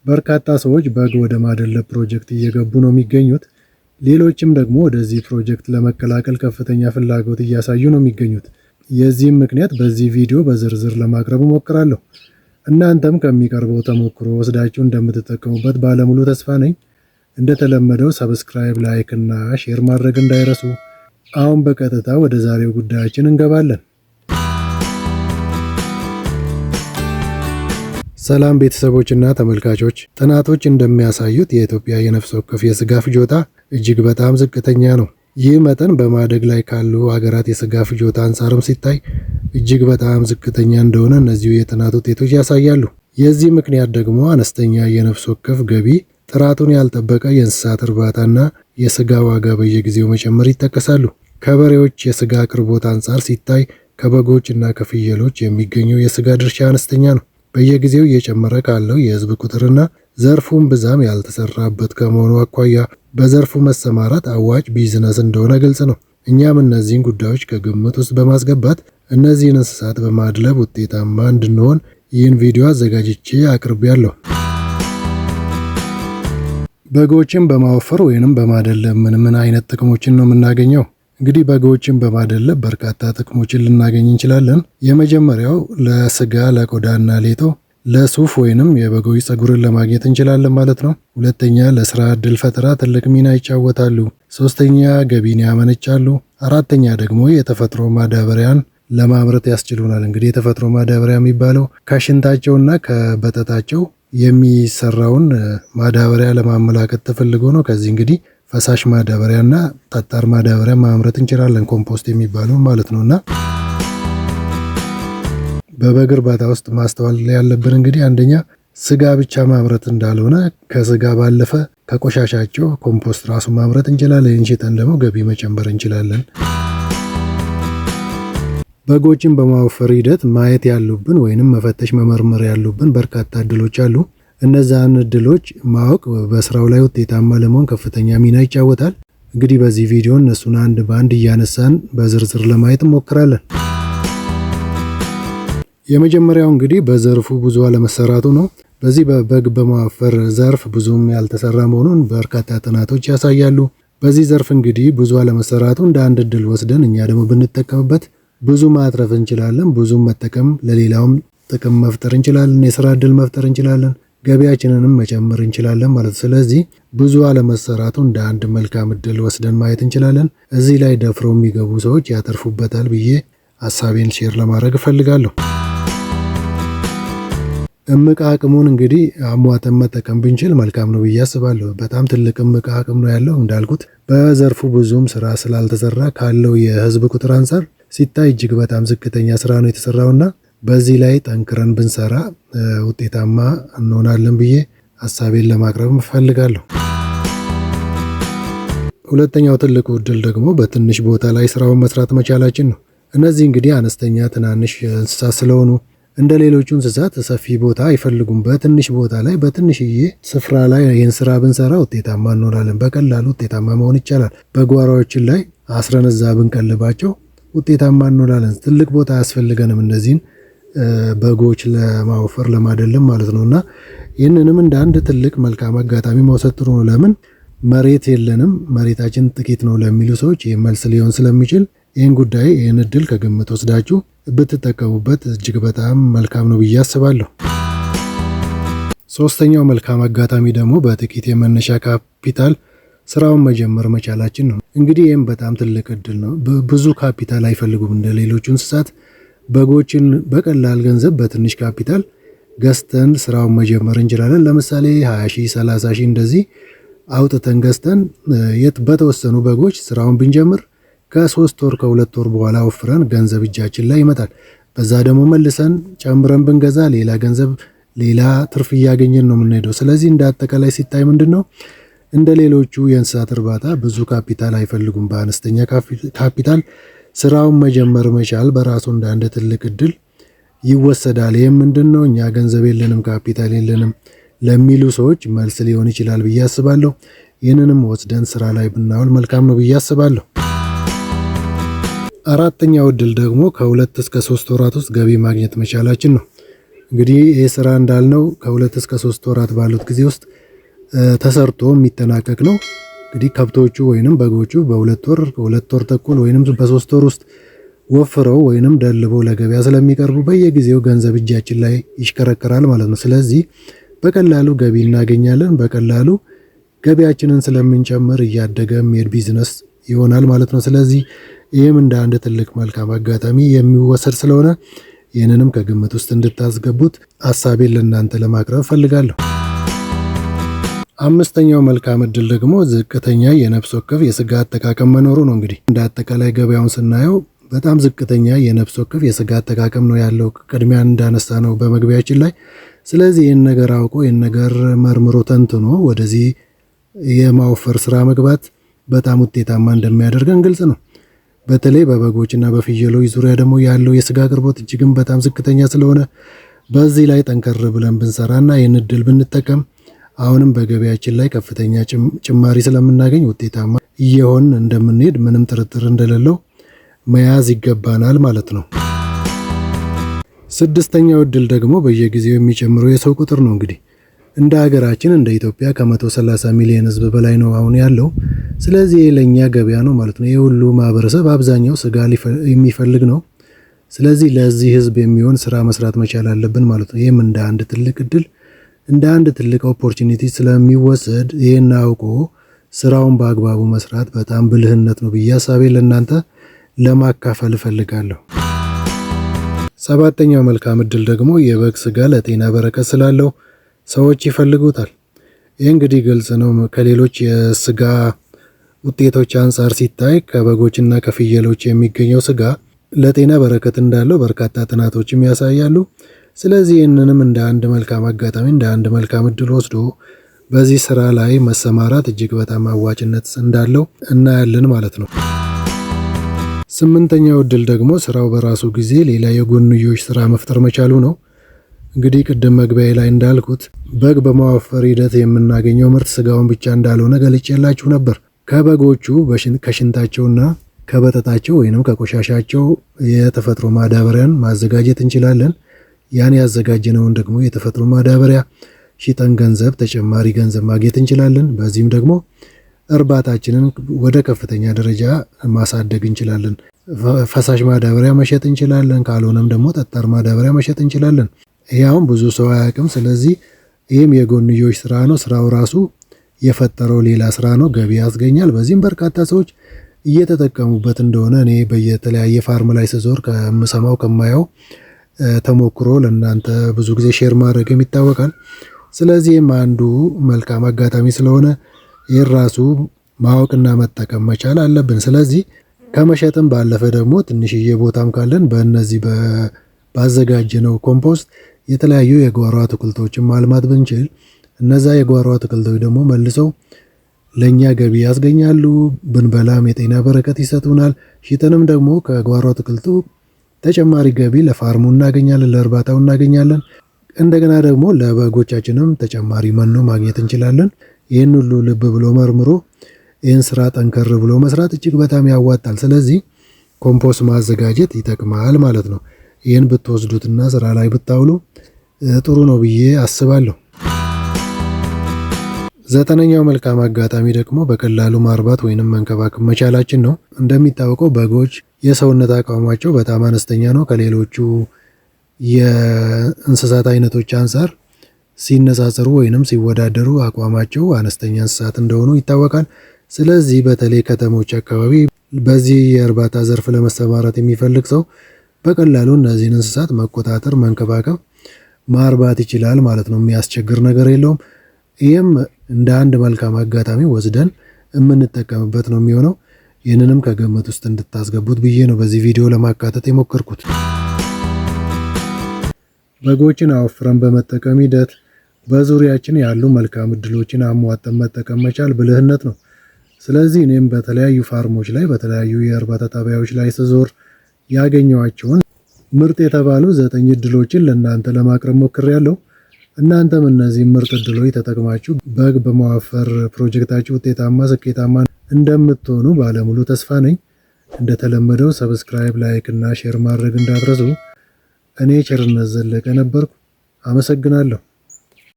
በርካታ ሰዎች በግ ወደ ማደለብ ፕሮጀክት እየገቡ ነው የሚገኙት። ሌሎችም ደግሞ ወደዚህ ፕሮጀክት ለመቀላቀል ከፍተኛ ፍላጎት እያሳዩ ነው የሚገኙት። የዚህም ምክንያት በዚህ ቪዲዮ በዝርዝር ለማቅረብ እሞክራለሁ። እናንተም ከሚቀርበው ተሞክሮ ወስዳችሁ እንደምትጠቀሙበት ባለሙሉ ተስፋ ነኝ። እንደተለመደው subscribe፣ like እና share ማድረግ እንዳይረሱ። አሁን በቀጥታ ወደ ዛሬው ጉዳያችን እንገባለን። ሰላም ቤተሰቦችና ተመልካቾች፣ ጥናቶች እንደሚያሳዩት የኢትዮጵያ የነፍስ ወከፍ የስጋ ፍጆታ እጅግ በጣም ዝቅተኛ ነው። ይህ መጠን በማደግ ላይ ካሉ ሀገራት የስጋ ፍጆታ አንጻርም ሲታይ እጅግ በጣም ዝቅተኛ እንደሆነ እነዚሁ የጥናት ውጤቶች ያሳያሉ። የዚህ ምክንያት ደግሞ አነስተኛ የነፍስ ወከፍ ገቢ፣ ጥራቱን ያልጠበቀ የእንስሳት እርባታና የስጋ ዋጋ በየጊዜው መጨመር ይጠቀሳሉ። ከበሬዎች የስጋ አቅርቦት አንጻር ሲታይ ከበጎች እና ከፍየሎች የሚገኘው የስጋ ድርሻ አነስተኛ ነው። በየጊዜው እየጨመረ ካለው የህዝብ ቁጥርና ዘርፉን ብዙም ያልተሰራበት ከመሆኑ አኳያ በዘርፉ መሰማራት አዋጭ ቢዝነስ እንደሆነ ግልጽ ነው። እኛም እነዚህን ጉዳዮች ከግምት ውስጥ በማስገባት እነዚህን እንስሳት በማድለብ ውጤታማ እንድንሆን ይህን ቪዲዮ አዘጋጅቼ አቅርቤያለሁ። በጎችን በማወፈር ወይንም በማደለብ ምን ምን አይነት ጥቅሞችን ነው የምናገኘው? እንግዲህ በጎችን በማደለብ በርካታ ጥቅሞችን ልናገኝ እንችላለን። የመጀመሪያው ለስጋ፣ ለቆዳና ሌጦ፣ ለሱፍ ወይንም የበጎች ፀጉርን ለማግኘት እንችላለን ማለት ነው። ሁለተኛ ለስራ እድል ፈጠራ ትልቅ ሚና ይጫወታሉ። ሶስተኛ ገቢን ያመነጫሉ። አራተኛ ደግሞ የተፈጥሮ ማዳበሪያን ለማምረት ያስችሉናል። እንግዲህ የተፈጥሮ ማዳበሪያ የሚባለው ከሽንታቸውና ከበጠታቸው የሚሰራውን ማዳበሪያ ለማመላከት ተፈልጎ ነው። ከዚህ እንግዲህ ፈሳሽ ማዳበሪያ እና ጠጣር ማዳበሪያ ማምረት እንችላለን፣ ኮምፖስት የሚባለው ማለት ነው። እና በበግ እርባታ ውስጥ ማስተዋል ያለብን እንግዲህ አንደኛ ስጋ ብቻ ማምረት እንዳልሆነ ከስጋ ባለፈ ከቆሻሻቸው ኮምፖስት ራሱ ማምረት እንችላለን። ይህን ሽጠን ደግሞ ገቢ መጨመር እንችላለን። በጎችን በማወፈር ሂደት ማየት ያሉብን ወይንም መፈተሽ መመርመር ያሉብን በርካታ እድሎች አሉ። እነዛን እድሎች ማወቅ በስራው ላይ ውጤታማ ለመሆን ከፍተኛ ሚና ይጫወታል። እንግዲህ በዚህ ቪዲዮ እነሱን አንድ በአንድ እያነሳን በዝርዝር ለማየት እንሞክራለን። የመጀመሪያው እንግዲህ በዘርፉ ብዙ አለመሰራቱ ነው። በዚህ በበግ በማወፈር ዘርፍ ብዙም ያልተሰራ መሆኑን በርካታ ጥናቶች ያሳያሉ። በዚህ ዘርፍ እንግዲህ ብዙ አለመሰራቱ እንደ አንድ እድል ወስደን እኛ ደግሞ ብንጠቀምበት ብዙ ማትረፍ እንችላለን። ብዙ መጠቀም ለሌላውም ጥቅም መፍጠር እንችላለን። የስራ እድል መፍጠር እንችላለን። ገቢያችንንም መጨመር እንችላለን ማለት ነው። ስለዚህ ብዙ አለመሰራቱ እንደ አንድ መልካም እድል ወስደን ማየት እንችላለን። እዚህ ላይ ደፍረው የሚገቡ ሰዎች ያተርፉበታል ብዬ ሀሳቤን share ለማድረግ እፈልጋለሁ። እምቅ አቅሙን እንግዲህ አሟጠን መጠቀም ብንችል መልካም ነው ብዬ አስባለሁ። በጣም ትልቅ እምቅ አቅም ነው ያለው። እንዳልኩት በዘርፉ ብዙም ስራ ስላልተሰራ ካለው የህዝብ ቁጥር አንፃር ሲታይ እጅግ በጣም ዝቅተኛ ስራ ነው የተሰራውና በዚህ ላይ ጠንክረን ብንሰራ ውጤታማ እንሆናለን ብዬ ሀሳቤን ለማቅረብ እፈልጋለሁ። ሁለተኛው ትልቁ እድል ደግሞ በትንሽ ቦታ ላይ ስራውን መስራት መቻላችን ነው። እነዚህ እንግዲህ አነስተኛ ትናንሽ እንስሳት ስለሆኑ እንደ ሌሎቹ እንስሳት ሰፊ ቦታ አይፈልጉም። በትንሽ ቦታ ላይ በትንሽዬ ስፍራ ላይ ይህን ስራ ብንሰራ ውጤታማ እንሆናለን። በቀላሉ ውጤታማ መሆን ይቻላል። በጓሮዎችን ላይ አስረን እዛ ብንቀልባቸው ውጤታማ እንሆናለን። ትልቅ ቦታ አያስፈልገንም እነዚህን በጎች ለማወፈር ለማደለም ማለት ነው። እና ይህንንም እንደ አንድ ትልቅ መልካም አጋጣሚ መውሰድ ጥሩ ነው። ለምን መሬት የለንም፣ መሬታችን ጥቂት ነው ለሚሉ ሰዎች ይህ መልስ ሊሆን ስለሚችል ይህን ጉዳይ ይህን እድል ከግምት ወስዳችሁ ብትጠቀሙበት እጅግ በጣም መልካም ነው ብዬ አስባለሁ። ሶስተኛው መልካም አጋጣሚ ደግሞ በጥቂት የመነሻ ካፒታል ስራውን መጀመር መቻላችን ነው። እንግዲህ ይህም በጣም ትልቅ እድል ነው። ብዙ ካፒታል አይፈልጉም እንደ ሌሎቹ እንስሳት። በጎችን በቀላል ገንዘብ በትንሽ ካፒታል ገዝተን ስራውን መጀመር እንችላለን። ለምሳሌ 20 ሺህ 30 ሺህ እንደዚህ አውጥተን ገዝተን በተወሰኑ በጎች ስራውን ብንጀምር ከ3 ወር ከ2 ወር በኋላ ወፍረን ገንዘብ እጃችን ላይ ይመጣል። በዛ ደግሞ መልሰን ጨምረን ብንገዛ ሌላ ገንዘብ ሌላ ትርፍ እያገኘን ነው የምንሄደው። ስለዚህ እንደ አጠቃላይ ሲታይ ምንድን ነው እንደ ሌሎቹ የእንስሳት እርባታ ብዙ ካፒታል አይፈልጉም። በአነስተኛ ካፒታል ስራውን መጀመር መቻል በራሱ እንደ አንድ ትልቅ እድል ይወሰዳል። ይህም ምንድን ነው እኛ ገንዘብ የለንም ካፒታል የለንም ለሚሉ ሰዎች መልስ ሊሆን ይችላል ብዬ አስባለሁ። ይህንንም ወስደን ስራ ላይ ብናውል መልካም ነው ብዬ አስባለሁ። አራተኛው እድል ደግሞ ከ2 እስከ 3 ወራት ውስጥ ገቢ ማግኘት መቻላችን ነው። እንግዲህ ይህ ስራ እንዳልነው ከ2 እስከ 3 ወራት ባሉት ጊዜ ውስጥ ተሰርቶ የሚጠናቀቅ ነው። እንግዲህ ከብቶቹ ወይንም በጎቹ በ2 ወር፣ በ2 ወር ተኩል ወይንም በ3 ወር ውስጥ ወፍረው ወይንም ደልበው ለገበያ ስለሚቀርቡ በየጊዜው ገንዘብ እጃችን ላይ ይሽከረከራል ማለት ነው። ስለዚህ በቀላሉ ገቢ እናገኛለን። በቀላሉ ገቢያችንን ስለምንጨምር እያደገ የሚሄድ ቢዝነስ ይሆናል ማለት ነው። ስለዚህ ይህም እንደ አንድ ትልቅ መልካም አጋጣሚ የሚወሰድ ስለሆነ ይህንንም ከግምት ውስጥ እንድታስገቡት ሀሳቤን ለእናንተ ለማቅረብ እፈልጋለሁ። አምስተኛው መልካም እድል ደግሞ ዝቅተኛ የነፍስ ወከፍ የስጋ አጠቃቀም መኖሩ ነው። እንግዲህ እንደ አጠቃላይ ገበያውን ስናየው በጣም ዝቅተኛ የነፍስ ወከፍ የስጋ አጠቃቀም ነው ያለው፣ ቅድሚያ እንዳነሳ ነው በመግቢያችን ላይ። ስለዚህ ይህን ነገር አውቆ፣ ይህን ነገር መርምሮ ተንትኖ ወደዚህ የማወፈር ስራ መግባት በጣም ውጤታማ እንደሚያደርገን ግልጽ ነው። በተለይ በበጎችና በፍየሎች ዙሪያ ደግሞ ያለው የስጋ አቅርቦት እጅግም በጣም ዝቅተኛ ስለሆነ በዚህ ላይ ጠንከር ብለን ብንሰራና ይህን እድል ብንጠቀም አሁንም በገበያችን ላይ ከፍተኛ ጭማሪ ስለምናገኝ ውጤታማ እየሆን እንደምንሄድ ምንም ጥርጥር እንደሌለው መያዝ ይገባናል ማለት ነው። ስድስተኛው እድል ደግሞ በየጊዜው የሚጨምረው የሰው ቁጥር ነው። እንግዲህ እንደ ሀገራችን እንደ ኢትዮጵያ ከ130 ሚሊዮን ሕዝብ በላይ ነው አሁን ያለው። ስለዚህ ይህ ለእኛ ገበያ ነው ማለት ነው። ይህ ሁሉ ማህበረሰብ አብዛኛው ስጋ የሚፈልግ ነው። ስለዚህ ለዚህ ሕዝብ የሚሆን ስራ መስራት መቻል አለብን ማለት ነው። ይህም እንደ አንድ ትልቅ እድል፣ እንደ አንድ ትልቅ opportunity ስለሚወሰድ ይህን አውቆ ስራውን በአግባቡ መስራት በጣም ብልህነት ነው ብዬ ሀሳቤን ለእናንተ ለማካፈል እፈልጋለሁ። ሰባተኛው መልካም እድል ደግሞ የበግ ስጋ ለጤና በረከት ስላለው ሰዎች ይፈልጉታል። ይህ እንግዲህ ግልጽ ነው። ከሌሎች የስጋ ውጤቶች አንጻር ሲታይ ከበጎችና ከፍየሎች የሚገኘው ስጋ ለጤና በረከት እንዳለው በርካታ ጥናቶችም ያሳያሉ። ስለዚህ ይህንንም እንደ አንድ መልካም አጋጣሚ፣ እንደ አንድ መልካም እድል ወስዶ በዚህ ስራ ላይ መሰማራት እጅግ በጣም አዋጭነት እንዳለው እናያለን ማለት ነው። ስምንተኛው እድል ደግሞ ስራው በራሱ ጊዜ ሌላ የጎንዮሽ ስራ መፍጠር መቻሉ ነው። እንግዲህ ቅድም መግቢያ ላይ እንዳልኩት በግ በማወፈር ሂደት የምናገኘው ምርት ስጋውን ብቻ እንዳልሆነ ገልጬላችሁ ነበር። ከበጎቹ ከሽንታቸውና ከበጠጣቸው ወይንም ከቆሻሻቸው የተፈጥሮ ማዳበሪያን ማዘጋጀት እንችላለን። ያን ያዘጋጀነውን ደግሞ የተፈጥሮ ማዳበሪያ ሽጠን ገንዘብ፣ ተጨማሪ ገንዘብ ማግኘት እንችላለን። በዚህም ደግሞ እርባታችንን ወደ ከፍተኛ ደረጃ ማሳደግ እንችላለን። ፈሳሽ ማዳበሪያ መሸጥ እንችላለን። ካልሆነም ደግሞ ጠጣር ማዳበሪያ መሸጥ እንችላለን። ይሄ አሁን ብዙ ሰው አያውቅም። ስለዚህ ይህም የጎንዮሽ ስራ ነው። ስራው ራሱ የፈጠረው ሌላ ስራ ነው፣ ገቢ ያስገኛል። በዚህም በርካታ ሰዎች እየተጠቀሙበት እንደሆነ እኔ በየተለያየ farm ላይ ስዞር ከምሰማው፣ ከማየው ተሞክሮ ለእናንተ ብዙ ጊዜ share ማድረግም ይታወቃል። ስለዚህም አንዱ መልካም አጋጣሚ ስለሆነ ይህን ራሱ ማወቅና መጠቀም መቻል አለብን። ስለዚህ ከመሸጥም ባለፈ ደግሞ ትንሽዬ ቦታም ካለን በእነዚህ ባዘጋጀነው ኮምፖስት የተለያዩ የጓሮ አትክልቶችን ማልማት ብንችል እነዛ የጓሮ አትክልቶች ደግሞ መልሰው ለእኛ ገቢ ያስገኛሉ። ብንበላም የጤና በረከት ይሰጡናል። ሽጠንም ደግሞ ከጓሮ አትክልቱ ተጨማሪ ገቢ ለ farm ኡ እናገኛለን፣ ለእርባታው እናገኛለን። እንደገና ደግሞ ለበጎቻችንም ተጨማሪ መኖ ማግኘት እንችላለን። ይህን ሁሉ ልብ ብሎ መርምሮ ይህን ስራ ጠንከር ብሎ መስራት እጅግ በጣም ያዋጣል። ስለዚህ ኮምፖስት ማዘጋጀት ይጠቅማል ማለት ነው። ይህን ብትወስዱትና ስራ ላይ ብታውሉ ጥሩ ነው ብዬ አስባለሁ። ዘጠነኛው መልካም አጋጣሚ ደግሞ በቀላሉ ማርባት ወይንም መንከባከብ መቻላችን ነው። እንደሚታወቀው በጎች የሰውነት አቋማቸው በጣም አነስተኛ ነው። ከሌሎቹ የእንስሳት አይነቶች አንፃር ሲነጻጸሩ ወይንም ሲወዳደሩ አቋማቸው አነስተኛ እንስሳት እንደሆኑ ይታወቃል። ስለዚህ በተለይ ከተሞች አካባቢ በዚህ የእርባታ ዘርፍ ለመሰማራት የሚፈልግ ሰው በቀላሉ እነዚህን እንስሳት መቆጣጠር፣ መንከባከብ፣ ማርባት ይችላል ማለት ነው። የሚያስቸግር ነገር የለውም። ይህም እንደ አንድ መልካም አጋጣሚ ወስደን የምንጠቀምበት ነው የሚሆነው። ይህንንም ከግምት ውስጥ እንድታስገቡት ብዬ ነው በዚህ ቪዲዮ ለማካተት የሞከርኩት። በጎችን አወፍረን በመጠቀም ሂደት በዙሪያችን ያሉ መልካም እድሎችን አሟጠን መጠቀም መቻል ብልህነት ነው። ስለዚህ እኔም በተለያዩ farm ኦች ላይ፣ በተለያዩ የእርባታ ጣቢያዎች ላይ ስዞር ያገኘኋቸውን ምርጥ የተባሉ ዘጠኝ እድሎችን ለእናንተ ለማቅረብ ሞክሬያለሁ። እናንተም እነዚህ ምርጥ እድሎች ተጠቅማችሁ በግ በማወፈር ፕሮጀክታችሁ ውጤታማ፣ ስኬታማ እንደምትሆኑ ባለሙሉ ተስፋ ነኝ። እንደተለመደው subscribe፣ like እና share ማድረግ እንዳትረሱ። እኔ ቸርነት ዘለቀ ነበርኩ። አመሰግናለሁ።